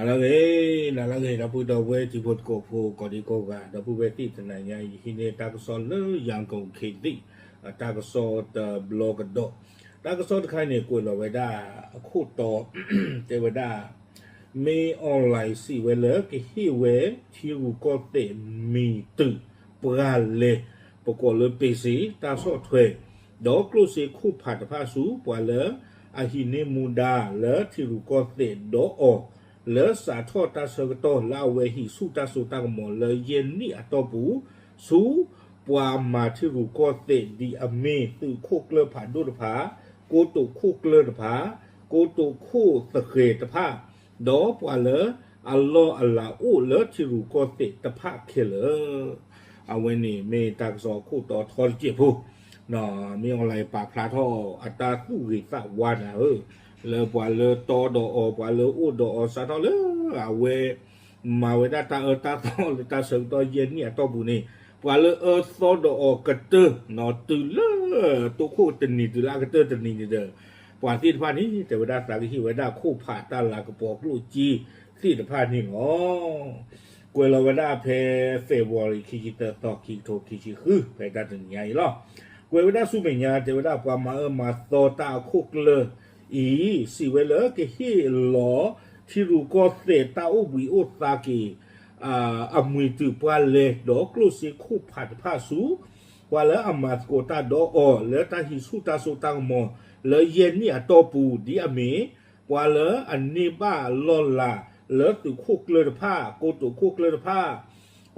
နၤလၢအဂ့ၤ, နၤလၢအဂ့ၤ ဒီပုၢ်ဒီဝဲၢ်တံၤဖိသကိးဖိကိးဒံကိးဂၤ, ဒီပုၢ်ဝဲၢ်သ့ၣ်တနၤညါအံၤ ယဟံးန့ၢ်တၢ်ကစီၣ်လၢ ရန်ကုန်ခေတ်သစ် အတၢ်ကစီၣ်တဘျီကဒီး, တၢ်ကစီၣ်တခါန့ၣ် ကွဲးလီၤဝဲဒၣ်အခိၣ်တီ တဲဝဲဒၣ် မင်းအောင်လှိုင် စံးဝဲလၢကဟ့ၣ်ဝဲ ထံရူၢ်ကီၢ်သဲးမံၤတုာ်ပှၢ်လဲၤ ပကိးလၢ ပ့စ့ တၢ်ဆီၣ်ထွဲ ဒီးကျိၣ်စ့ခိၣ်ဖးတဖၣ်ဆူ ပှၤလၢအဟံးန့ၢ်မူဒါလၢထံရူၢ်ကီၢ်သဲးဒီးအီၤ လၢစးထီၣ်တၢ်ဆၢကတီၢ်လၢအဝဲဟံးဆူၣ်တၢ်စိတၢ်ကမီၤလၢယဲၢ်နံၣ်အတီၢ်ပူၤ ဆူ ပှၤမၤထံရူၢ်ကီၢ်သဲးဒ်အမ့ၢ် သုးခိၣ်ကျၢၢ်ဖးဒိၣ်တဖၣ်, ကိတိာ်ခိၣ်ကျၢၢ်တဖၣ်, ကိတိာ်ခိၣ်သဃဲၤတဖၣ်, ဒီးပှၤလၢအလီၢ်အလၤအိၣ်လၢထံရူၢ်ကီၢ်သဲးတဖၣ်ခဲလၢာ် အဝဲန့ၣ်မ့ၢ်တၢ်ကစီၣ်ခိၣ်တီထီတစဲးဖိ, မင်းအောင်လှိုင် ပာ်ဖျါထီၣ်အတၢ်သူၣ်ဂ့ၤသးဝါနၤဧၢ, လၢပှၤလၢတီဒီးအီၤ ပှၤလၢအိၣ်ဒီးအီၤစးထီၣ်လၢအဝဲ မၤဝဲဒၣ်တၢ်အၢတၢ်သီလၢတၢ်ဆၢကတီၢ်ယဲၢ်နံၣ်အတီၢ်ပူၤန့ၣ် ပှၤလၢအၢသီဒီးအီၤကတၢၢ် တုၤလၢ တိခိၣ်တနံၤတုၤလၢအကတၢၢ်တနံၤန့ၣ်ဒီး ပှၤသ့ၣ်တဖၣ်န့ၣ် တဲဝဲဒၣ်သးကဟ့ၣ်ဝဲဒၣ်ခိၣ်ဖးတၢ်လၤကပီၤကျိၣ်စ့သ့ၣ်တဖၣ်န့ၣ်လီၤ. ကွဲးလီၤဝဲဒၣ်ဖဲ February ခံဆံသၢသီ ခံကထိခံဆံဃု ဖဲတၢ်တနံၤညါအံၤလီၤ. ကွဲးဝဲဒၣ်ဆူမဲာ်ညါ တဲဝဲဒၣ်ပှၤမၤအၢမၤသီတၢ်အခိၣ်ကျၢၢ်အံၤ စံးဝဲလၢကဟ့ၣ်လီၤ ထံရူၢ်ကီၢ်သဲးတၢ်အိၣ်ဘှံးအိၣ်သါက့ၤ အမှံၤတုာ်ပှၢ်လဲၤ ဒီးကျိၣ်စ့ခိၣ်ဖးတဖၣ်ဆူ ပှၤလၢအမၤသကိးတၢ်ဒီးအီၤ လၢတၢ်ဟံးဆူၣ်တၢ်စိတၢ်ကမီၤ လၢယဲၢ်နံၣ်အတီၢ်ပူၤ ဒ်အမ့ၢ် ပှၤလၢအန့ၢ်ဘၣ်လီၢ်လၤလၢသုးခိၣ်ကျၢၢ်တဖၣ်, ကိတိာ်ခိၣ်ကျၢၢ်တဖၣ်,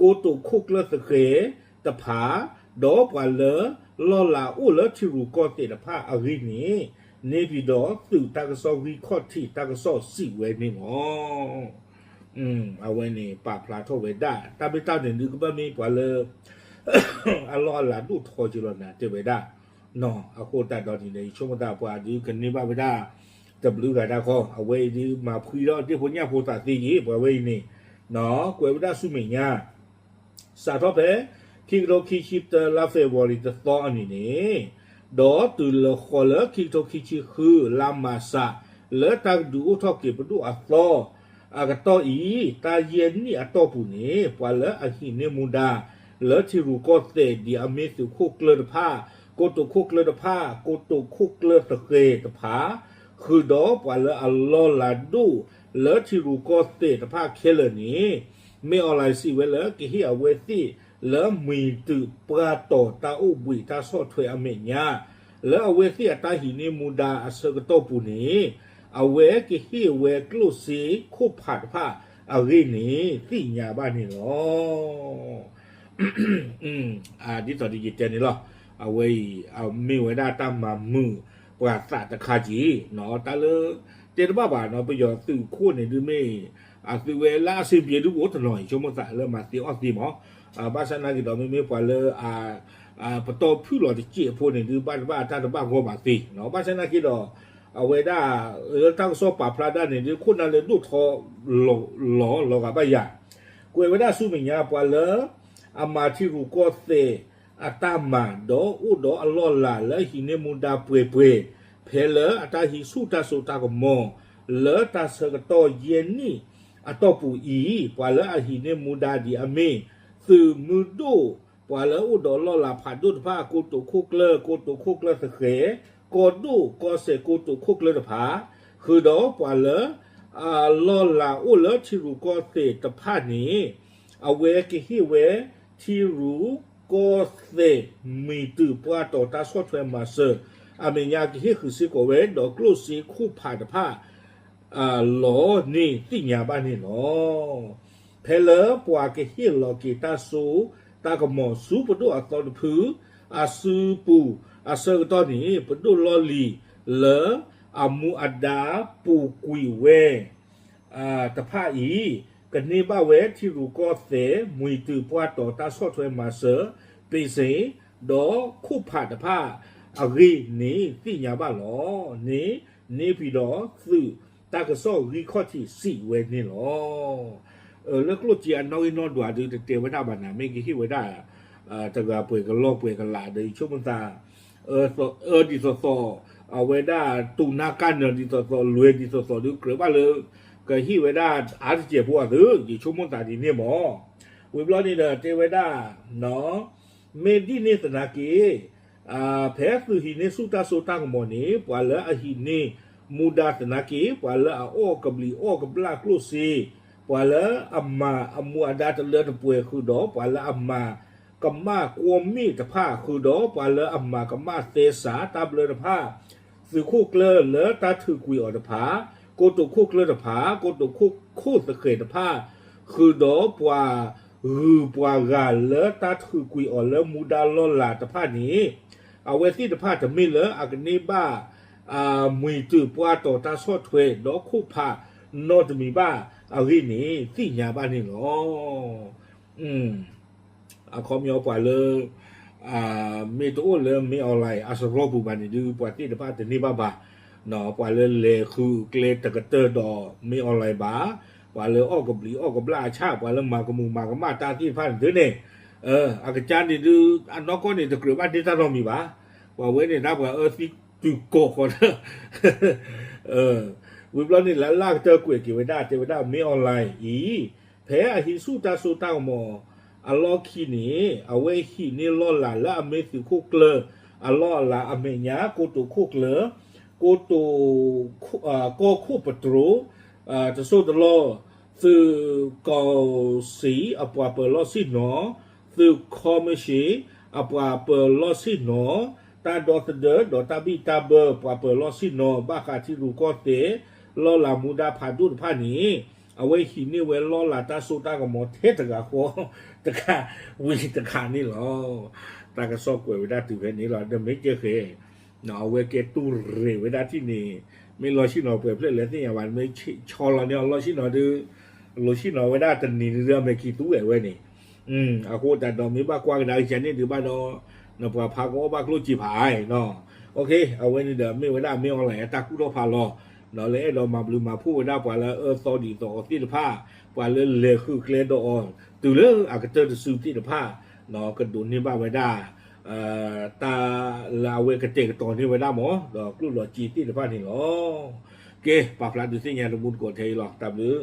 ကိတိာ်ခိၣ်ကျၢၢ်သဃဲၤတဖၣ်, ဒီးပှၤလၢလီၢ်လၤအိၣ်လၢထံရူၢ်ကီၢ်သဲးတဖၣ်အဂ့ၢ်န့ၣ် န့ၢ်ပံၤဒီးသုးတၢ်ကစီၣ်ဂံၢ်ခီၣ်ထံးတၢ်ကစီၣ်စံးဝဲန့ၣ်လီၤ. အဝဲန့ၣ်ပာ်ဖျါထီၣ်ဝဲဒၣ် တၢ်မ့ၢ်တၢ်န့ၣ်ဒုးကဘၣ်မ့ၢ်ပှၤလၢ အလီၢ်အလၤဒိၣ်ထီက့ၤလီၤနၤတဲဝဲဒၣ်. အဃိသတးဒီးန့ၣ်ဒီး ယဆိကမိၣ်သးပှၤဒုးကန့ၢ်ဘၣ်ဝဲဒၣ် တဘျုးဂၤတၢ်ခီ အဝဲအံၤဒုးမၤဖှံထီၣ်ဒ့ၣ်ဖိညၣ်ဖိသးသ့က့ၤ ပှၤဝဲအံၤန့ၣ် ကွဲးဝဲဒၣ်ဆူမဲာ်ညါ စးထီၣ်ဖဲ ခံကထိခံဆံတၢ လါ February တသီအနံၤန့ၣ် ဒီးတုၤလၢဃီၤလၢခံကထိခံဆံဃု လါမၢ်ၡး လၢတၢ်ကဒုးအိၣ်ထီၣ်က့ၤပဒိၣ်အသီ အကတီၢ်အံၤ တၢ်ယဲၢ်နံၣ်အတီၢ်ပူၤန့ၣ် ပှၤလၢအဟံးန့ၢ်မူဒါ လၢထံရူၢ်ကီၢ်သဲးဒ်အမ့ၢ်သုးခိၣ်ကျၢၢ်တဖၣ်, ကိတိာ်ခိၣ်ကျၢၢ်တဖၣ်, ကိတိာ်ခိၣ်ကျၢၢ်သဃဲၤတဖၣ် ဃုာ်ဒီးပှၤလၢအလီၢ်လၤဒိၣ်လၢထံရူၢ်ကီၢ်သဲးတဖၣ်ခဲလၢာ်န့ၣ် မင်းအောင်လှိုင် စံးဝဲလၢကဟ့ၣ်အဝဲသ့ၣ် လၢမှံၤတုာ်ပှၢ်တီၤတၢ်အိၣ်ဘှံးတၢ်ဆီၣ်ထွဲအမဲာ်ညါ လၢအဝဲသ့ၣ်အတၢ်ဟံးန့ၢ်မူဒါအဆၢကတီၢ်ပူၤန့ၣ် အဝဲကဟ့ၣ်ဝဲကျိၣ်စ့ခိၣ်ဖးတဖၣ်အဂ့ၢ်န့ၣ် သ့ၣ်ညါဘၣ်န့ၣ်လီၤ. ဒ်သိးဒီးယတဲန့ၣ်လီၤ. အဝဲအံၤ မ့ၢ်ဝဲဒၣ်တၢ်မၤမုာ်ပှၤသးတခါက့ၤ တၢ်လၢ တဲတဘၣ်ဘၣ်နီၤ ပယီၤသုးခိၣ်န့ၣ်ဒုးမ့ၢ် အသုးဝဲလၢအဆင်ပြေဒုးအိၣ်တနီၤ ယဆိကမိၣ်သးလၢမၤသ့အီၣ်သ့မး ဘၣ်ဆၣ်နာ်က့ၤဒီး မ့မ့ၢ်ပှၤလၢ ပတီၢ်ဖုၣ်လီၤတစဲးဖိန့ၣ်ဒုး ဘၣ်တဘၣ်တၢ်တဘၣ်ဂီၢ်ဘၣ်သ့နီၤ ဘၣ်ဆၣ်နာ်က့ၤဒီး အဝဲဒၣ် လၢတၢ်ကစီၣ်ပာ်ဖျါဒၣ်န့ၣ်ဒုး ခိၣ်နၢ်လၢဒိၣ်ထီၣ်လီၤ လီၤဂာ်ဘၣ်ယၤ ကွဲးဝဲဒၣ်ဆူမဲာ်ညါ ပှၤလၢအမၤထံရူၢ်ကီၢ်သဲးအတၢ်မၤ ဒီးအိၣ်ဒီးအလီၢ်လၤလၢဟံးန့ၢ်မူဒါပှဲၤပှဲၤ ဖဲလၢအတၢ်ဟံးဆူၣ်တၢ်စိတၢ်ကမီၤ လၢတၢ်ဆၢကတီၢ်ယဲၢ်နံၣ်အတီၢ်ပူၤအံၤ ပှၤလၢအဟံးန့ၢ်မူဒါဒ်အမ့ၢ် သုးမုၢ်ဒိၣ် ပှၤလၢအအိၣ်ဒီးလီၢ်လၤဖးဒိၣ်တဖၣ် ကိတိာ်ခိၣ်ကျၢၢ် ကိတိာ်ခိၣ်ကျၢၢ်သဃဲၤ ကီၢ်ဒိၣ်ကီၢ်စဲၣ်ကိတိာ်ခိၣ်ကျၢၢ်တဖၣ် ဃုာ်ဒီးပှၤလၢ အလီၢ်လၤအိၣ်လၢထံရူၢ်ကီၢ်သဲးတဖၣ်န့ၣ် အဝဲကဟ့ၣ်ဝဲ ထံရူၢ်ကီၢ်သဲးမှံၤတုာ်ပှၢ်တီၤတၢ်ဆီၣ်ထွဲမၤစၢၤ အမဲာ်ညါကဟ့ၣ်ဃုာ်စ့ၢ်ကီးဝဲ ဒီးကျိၣ်စ့ခိၣ်ဖးတဖၣ် လီၤန့ၣ်သ့ၣ်ညါဘၣ်န့ၣ်လီၤ. ဖဲလၢပှၤကဟ့ၣ်လီၤက့ၤတၢ်စိတၢ်ကမီၤဆူပဒိၣ်အသီတဖု အစုပူၤအဆၢကတီၢ်န့ၣ် ပဒိၣ်လီၢ်လံၤလၢအမူအဒါပူၤကွံာ်ဝဲ တဖၣ်အံၤ ကန့ၢ်ဘၣ်ဝဲထံရူၢ်ကီၢ်သဲး မှံၤတုာ်ပှၢ်တီၤတၢ်ဆီၣ်ထွဲမၤစၢၤ ပ့စ့ ဒီးခိၣ်ဖးတဖၣ်အဂ့ၢ်န့ၣ် သ့ၣ်ညါဘၣ်လီၤန့ၣ် န့ၢ်ပံၤဒီးသုးတၢ်ကစီၣ်ဂံၢ်ခီၣ်ထံးစံးဝဲန့ၣ်လီၤ. လၢကျိၣ်စ့အနီၣ်ဂံၢ်နီၣ်ဒွးဒုးတတဲဝဲဒၣ်ဘၣ်နၤ မ့ၢ်ကဟ့ၣ်ဝဲဒၣ် တဂၤပှဲၤကလီၢ်ပှဲၤကလးဒီး ယဆိကမိၣ်သး အၢဒ်သိးသိး အဝဲဒၣ်တူၢ်နၢ်ကၢ်နၢၤဒ်သိးသိး လွဲၤဒ်သိးသိးဒုးကြၢးဘၣ်လၢ ကဟ့ၣ်ဝဲဒၣ်အါတစဲးဖိအသု, ယဆိကမိၣ်သးဒ်န့ၣ်မး. ဝံၤဘျီန့ၣ်ဒီးတဲဝဲဒၣ်, မ့ၢ်ဒ်န့ၣ်သနာ်က့ ဖဲသုးဟံးန့ၢ်ဆူၣ်တၢ်စိတၢ်ကမီၤန့ၣ် ပှၤလၢအဟံးန့ၢ်မူဒါသနာ်က့ ပှၤလၢအအီၣ်ကဘျံးအီၣ်ကဘျၣ်ကျိၣ်စ့, ပှၤလၢအမၤအမူအဒါတလၢတပှဲၤဃုာ်ဒီး ပှၤလၢအမၤကမၣ်ကွီၢ်မ့ၣ်တဖၣ်ဃုာ်ဒီး ပှၤလၢအမၤကမၣ်သဲစးတၢ်ဘျၢတဖၣ်, သုးခိၣ်ကျၢၢ်လၢတၢ်ထုးကွံာ်အီၤတဖၣ်, ကိတိာ်ခိၣ်ကျၢၢ်တဖၣ်, ကိတိာ်ခိၣ်ခိၣ်သဃဲးတဖၣ်, ဃုာ်ဒီးပှၤဂုၤပှၤဂၤလၢတၢ်ထုးကွံာ်အီၤလၢမူဒါလီၢ်လၤတဖၣ်န့ၣ်, အဝဲသ့ၣ်တဖၣ်တမ့ၢ်လၢအကန့ၢ်ဘၣ် မှံတုၤပှၢ်တီၤတၢ်ဆီၣ်ထွဲဒီးခိၣ်ဖးနီတမံၤဘၣ်အဂ့ၢ်န့ၣ် သ့ၣ်ညါဘၣ်န့ၣ်လီၤ. အခီပညီပှၤလၢ မ့ၢ်တအိၣ်လၢမ့ၢ် online အစရီပူၤဘၣ်န့ၣ်ဒုး ပှၤသ့ၣ်တဖၣ်တန့ၢ်ဘၣ်ဘၣ်, ပှၤလၢလဲၤဃုကျဲတကတၢၢ်ဒီးမ့ၢ် online ဘၣ်, ပှၤလၢအီၣ်ကဘျံးအီၣ်ကဘျၣ်အဆၣ်, ပှၤလၢမၤကမူးမၤကမၣ်တၢ်သ့ၣ်တဖၣ်န့ၣ်ဒုးန့ၣ်, အကစၢ်န့ၣ်ဒုး အနီၢ်ကီၢ်န့ၣ်တကြၢးဘၣ်န့ၢ်တၢ်နီတမံၤဘၣ်, ပှၤဝဲန့ၣ်တၢ်ပှၤအၢသံတုၤကိးဃီဒီး ဝံၤဘျီန့ၣ်လၢအလၢ်ကတၢၢ်ကွဲးက့ၤဝဲဒၣ် တဲဝဲဒၣ်မ့ၢ် online အံၤ, ဖဲအဟံးဆူၣ်တၢ်စိတၢ်ကမီၤအလီၢ်ခံန့ၣ် အဝဲဟံးန့ၢ်လီၢ်လၤလၢအမ့ၢ်သုးခိၣ်ကျၢၢ်အလီၢ်အလၤအမဲာ်ညါ ကိတိာ်ခိၣ်ကျၢၢ်, ကိတိာ် ကီၢ်ခိၣ်ပတြိၤ, တစိၢ်တလီၢ်, သုးကီၢ်စံၣ်အပှၤပၢၤလီၢ်ဆ့ၣ်နီၤ, သုးခီမၢ်ၡ့ၣ်အပှၤပၢၤလီၢ်ဆ့ၣ်နီၤ, တၢ်ဒီသဒၢဒီးတၢ်ဘံၣ်တၢ်ဘၢပှၤပၢၤလီၢ်ဆ့ၣ်နီၤ ဘၣ်ဃးထံရူၢ်ကီၢ်သဲး လီၢ်လၤမူဒါဖးဒိၣ်တဖၣ်န့ၣ်, အဝဲဟံးန့ၢ်ဝဲလီၢ်လၤတၢ်စိတၢ်ကမီၤထဲတဂၤဃီတဂၤဝံၤတဂၤန့ၣ်လီၤ. တၢ်ကစီၣ်ကွဲးဝဲဒၣ်တုၤဖဲန့ၣ်လီၤ. ဒီးမ့ၢ်ကဲဃဲၤ အဝဲကဲတူၢ်ရ့ၣ်ဝဲဒၣ်ထံၣ်န့ၣ်, မ့ၢ်လီၢ်ဆ့ၣ်နီၤပှဲၤဖျၢၣ်လဲၣ်သ့ၣ်ညါဘၣ်, မ့ၢ်ဆီလီၤန့ၢ်အီၤလီၢ်ဆ့ၣ်နီၤဒုး, လီၢ်ဆ့ၣ်နီၤဝဲဒၣ်တနံၤဒုးအမဲာ်ခံသူဝဲဝဲန့ၣ်, အဃိသတးဒီးမ့ၢ်ဘၣ်ကွၢ်ကဒါကစၢ်န့ၣ်ဒုးဘၣ်ဒီး, နပှၤဖးကအီၣ်ဘၣ်ကျိၣ်စ့ဖးအါနီၤ, အဝဲန့ၣ်ဒီးမ့ၢ်ဝဲဒၣ်မ့ၢ် online အတၢ်ကူၣ်ထီၣ်ဖးလီၤ, ဒီးလၢအဲၣ်ဒိးမၤဘျုးမၤဖှိၣ်ဝဲဒၣ်ပှၤလၢအအၢသီဒ်သိးအီၤသ့ၣ်တဖၣ်, ပှၤလၢလဲၤဃုကျဲဒီးအီၤ, တုၤလၢအကတၢၢ်တစုသ့ၣ်တဖၣ်, ကဒိးန့ၢ်ဘၣ်ဝဲဒၣ် တၢ်လၢအဝဲကတဲာ်ကတီၤန့ၢ်ဝဲဒၣ်မး ဒီးကျိၣ်လီၤစ့သ့ၣ်တဖၣ်န့ၣ်လီၤ. ကဲ ပာ်ဖျါဒုးသ့ၣ်ညါတမူတကိးထဲအံၤလီၤ. တၢ်ဘျုး